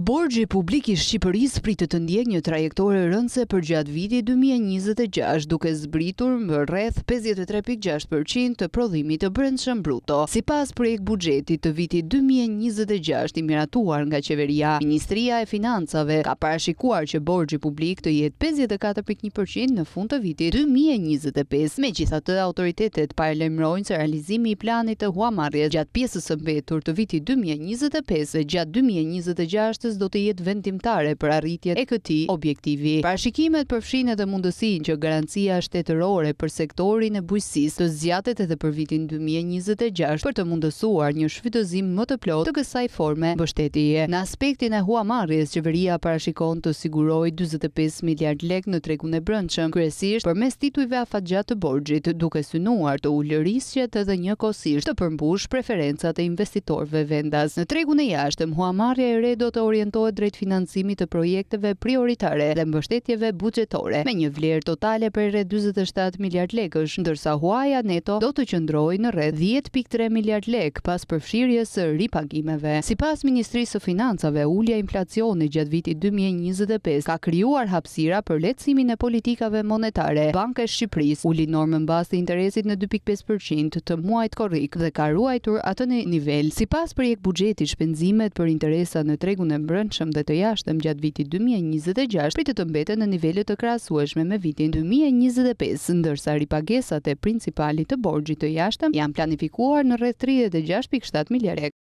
Borxhi publik i Shqipërisë pritet të ndjekë një trajektore rënëse përgjatë vitit 2026, duke zbritur në rreth 53,6% të prodhimit të brendshëm bruto. Sipas projektbuxhetit të vitit 2026 i miratuar nga qeveria, Ministria e Financave ka parashikuar që borxhi publik të jetë 54,1% në fund të vitit 2025. Megjithatë, autoritetet paralajmërojnë se realizimi i planit të huamarrjes gjatë pjesës së mbetur të vitit 2025 dhe gjatë 2026 do të jetë vendimtare për arritjen e këtij objektivi. Parashikimet përfshijnë edhe mundësinë që garancia shtetërore për sektorin e bujqësisë të zgjatet edhe për vitin 2026 për të mundësuar një shfrytëzim më të plotë të kësaj forme mbështetjeje. Në aspektin e huamarrjes, qeveria parashikon të sigurojë 45 miliard lekë në tregun e brendshëm, kryesisht përmes titujve afatgjatë të borxhit, duke synuar të ulë risqet dhe njëkohësisht të përmbush preferencat e investitorëve vendas. Në tregun e jashtëm, huamarrja e re do të orientohet drejt financimit të projekteve prioritare dhe mbështetjeve buxhetore, me një vlerë totale prej rreth 47 miliard lekësh, ndërsa huaja neto do të qëndrojë në rreth 10.3 miliard lekë pas përfshirjes së ripagimeve. Sipas Ministrisë së Financave, ulja e inflacionit gjatë vitit 2025 ka krijuar hapësira për lehtësimin e politikave monetare. Banka e Shqipërisë uli normën bazë të interesit në 2.5% të muajit korrik dhe ka ruajtur atë në nivel. Sipas projektbuxhetit, shpenzimet për interesa në tregun e brendshëm dhe të jashtëm gjatë vitit 2026 pritet të mbeten në nivele të krahasueshme me vitin 2025, ndërsa ripagesat e principalit të borxhit të jashtëm janë planifikuar në rreth 36.7 miliard lekë.